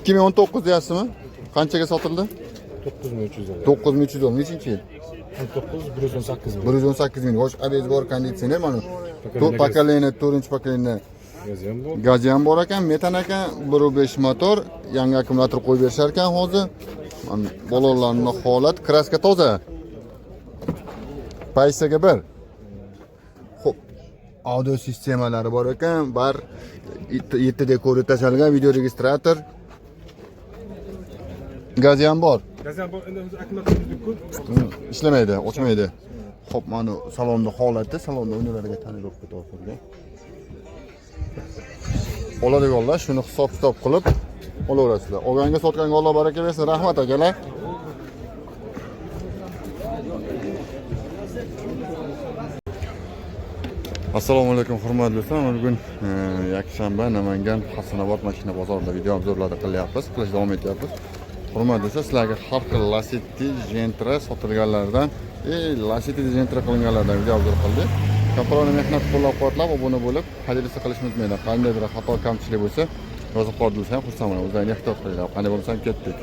2019 deyapsizmi? Qanchaga sotildi? 9300 dollar. 9300 dollar. Nechinchi yil? 19 118 ming. 118 ming. Xo'sh, ABS bor, konditsioner mana. Поколение Поколение, 4-поколение. Gazi ham bor. Gazi ham bor ekan, metan ekan, 1.5 motor, yangi akkumulyator qo'yib berishar ekan hozir. Mana balonlarning holat, kraska toza. Paysaga bir. Xo'p, audio sistemalari bor ekan, bar 7 dekori tashalgan, video registrator. Gazi ham bor. Gazi ham bor. Endi o'zi akkumulyator ko'p. Ishlamaydi, ochmaydi. Xo'p, mana salonda holati, salonda o'yinlarga tonirovka tortilgan. Oladiganlar shuni hisob kitob qilib olaverasizlar. Olganga sotganga Alloh baraka bersin. Rahmat akalar. Assalomu alaykum hurmatli do'stlar. Mana bugun yakshanba Namangan Hasanobod mashina bozorida video obzorlarni qilyapmiz, qilish davom etyapmiz. Hurmatli do'stlar, sizlarga har xil Lacetti, Gentra sotilganlardan, Lacetti Gentra qilinganlardan video obzor qildik. Ko'proq mehnat qo'llab-quvvatlab, obuna bo'lib, поделиться qilishni unutmanglar. Qandaydir xato kamchilik bo'lsa, yozib qoldirsang ham xursand bo'laman. O'zlaring ehtiyot qilinglar. Qanday bo'lsa ham ketdik.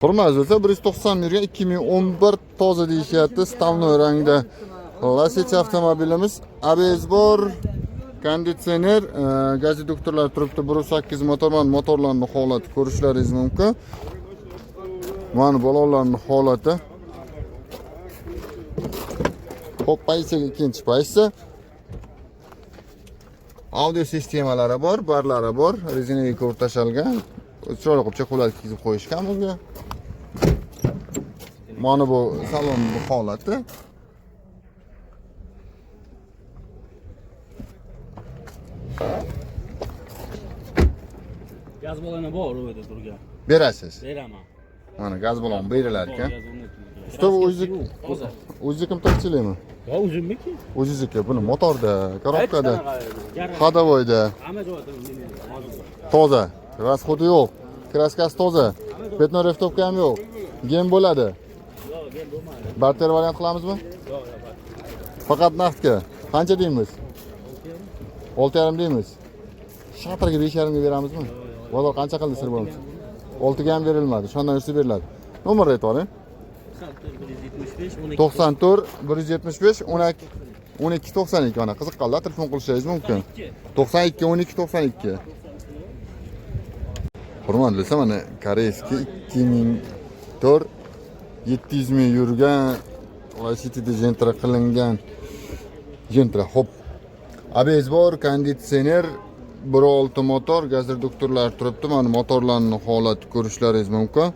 Hurmatli do'stlar, 190 yurgan 2011 toza deyishyapti. Stavnoy rangda Lacetti avtomobilimiz. ABS bor, konditsioner, gaz reduktorlar turibdi, 1.8 motor, mana motorlarning holati ko'rishlaringiz mumkin. Mana balonlarning holati. Xo'p, pozitsiyaga ikkinchi pozitsiya. Audio sistemalari bor, barlari bor, rezinaga ko'rib tashalgan. Chiroyli qilib chexollar kiygizib qo'yishgan bunga. Mana bu salonning holati. Gaz baloni bor u yerda turgan. Berasiz. Beraman. Mana gaz balon berilar ekan. Bor, gaz o'rnatib turgan. Usta bu o'zi Toza. o'zizniki topchilikmi? Yo, o'zimniki. O'zizniki. Buni motorda, korobkada, Garaj. ходовойda Hamma joyda meni hozir bor. toza. Расходi yo'q. Kraskasi toza. Petno reftovka ham yo'q. Gem bo'ladi. Yo'q, men bo'lmadi. Barter variant qilamizmi? Yo'q, yo'q. bor. Faqat naqdga. Qancha deymiz? 6,5 deymiz. Shatrga 5,5 ga beramizmi? Bozor qancha qildi sir bo'lamiz? 6 ga ham berilmadi. Shundan yursa beriladi. Nomer aytib oling. 94 175 12 94 175 12 12 92 mana qiziqqanlar telefon qilishingiz mumkin. 92 12 92. Hurmatli do'stlar, mana koreyskiy 2004 700 ming yurgan Lacettida Gentra qilingan Gentra, hop. ABS bor, konditsioner, 1.6 motor, gaz reduktorlar turibdi. Mana motorlarning holati ko'rishlaringiz mumkin.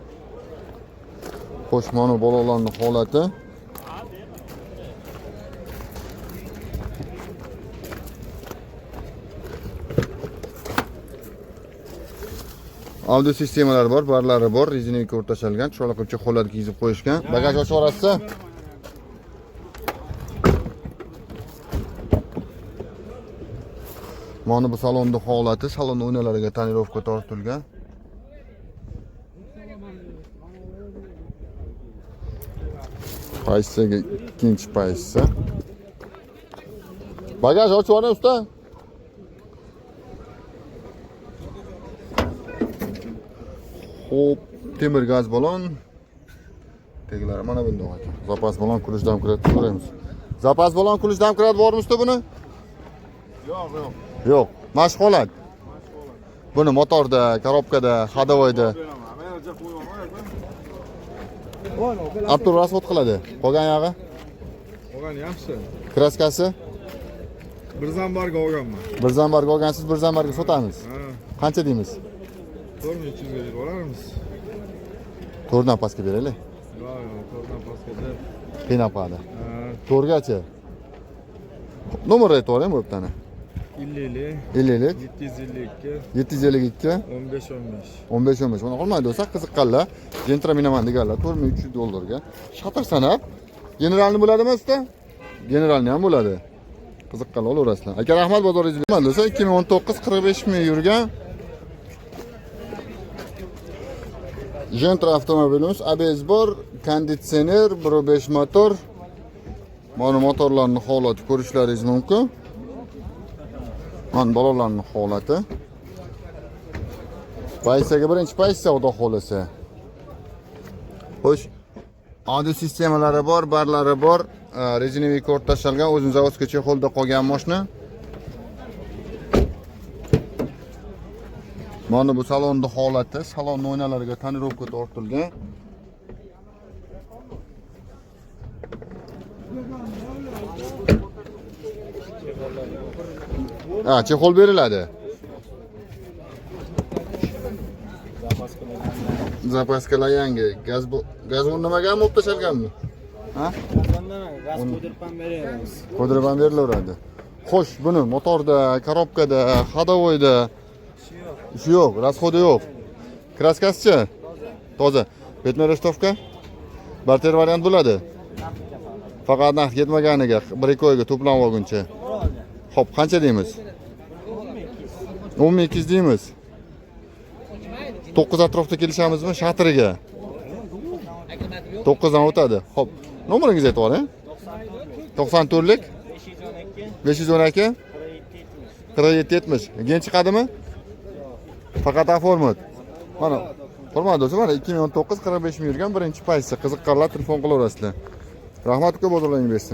Xo'sh, mana bolalarning holati. Audio sistemalar bor, barlari bor, rezinaga ko'rib tashalgan, chiroyli qilib chexollar kiygizib qo'yishgan. Bagaj ochib yuborasiz? Mana bu salonning holati, salon o'ynalariga tonirovka tortilgan. Pozitsiyaga ikkinchi pozitsiya. Bagaj ochib yuboring usta. Xo'p, temir gaz balon. Teglari mana bundoq ekan. Zapas balon kulishdan kiradi so'raymiz. Zapas balon kulishdan kiradi bormi usta buni? Yo'q, yo'q. Yo'q. Mana shu holat. Buni motorda, korobkada, ходовойda Beraman. Men yerga qo'yaman. Abdur rasxod qiladi. Qolgan yog'i, Olgan yaxshi. kraskasi Bir zambarga olganman. bir zambarga olgansiz, bir zambarga sotamiz. Ha, Qancha deymiz? 4300 ga deb olarmiz. To'rtdan pastga beraylik. Yo'q, yo'q, to'rtdan pastga. Qiynab qoladi. Ha, To'rgachi. Nomer aytib yuboring bo'ptani. 50 50 752 752 15 15. 15 15. Mana qolmaydi bo'lsa qiziqqanlar Gentra minaman deganlar 4300 dollarga. Shatir sanab generalni bo'ladimi usta? Generalni ham bo'ladi. Qiziqqanlar olaverasizlar. Aka rahmat bozoringiz bilan. Bo'lsa 2019 45 ming yurgan Gentra avtomobilimiz ABS bor, konditsioner, 1.5 motor. Mana motorlarning holati ko'rishlaringiz mumkin. Mana bolalarning holati. Pozitsiyaga birinchi pozitsiya, xudo xohlasa. Xo'sh, audio sistemalari bor, barlari bor, резиновый kord tashlangan, o'zini zavodskiy chexolda qolgan mashina. Mana bu salonni holati, salonni oynalariga tonirovka tortilgan. Ha, chexol beriladi. Zapaskalar yangi. Gaz gaz o'rnamaganmi, olib tashalganmi? Ha? Gaz qo'ydirib ham beraveramiz. Qo'ydirib ham berilaveradi. Xo'sh, buni motorda, korobkada, ходовойda ishi yo'q, расходы yo'q. Kraskasichi? Toza. Betma reshtovka? Barter variant bo'ladi. Faqat naqd ketmaganiga 1-2 oyga to'planib olguncha. Xo'p, qancha deymiz? 10 200 deymiz. 9 atrofda kelishamizmi shatriga? 9 dan o'tadi. Xo'p, nomeringizni aytib yuboring. 94lik 512 512 47 70. Gen chiqadimi? Faqat aformat. Mana hurmatli do'stlar, mana 2019 45 ming yurgan birinchi pozitsiya. Qiziqqanlar telefon qilaverasizlar. Rahmat uka, bozorlaring bersin.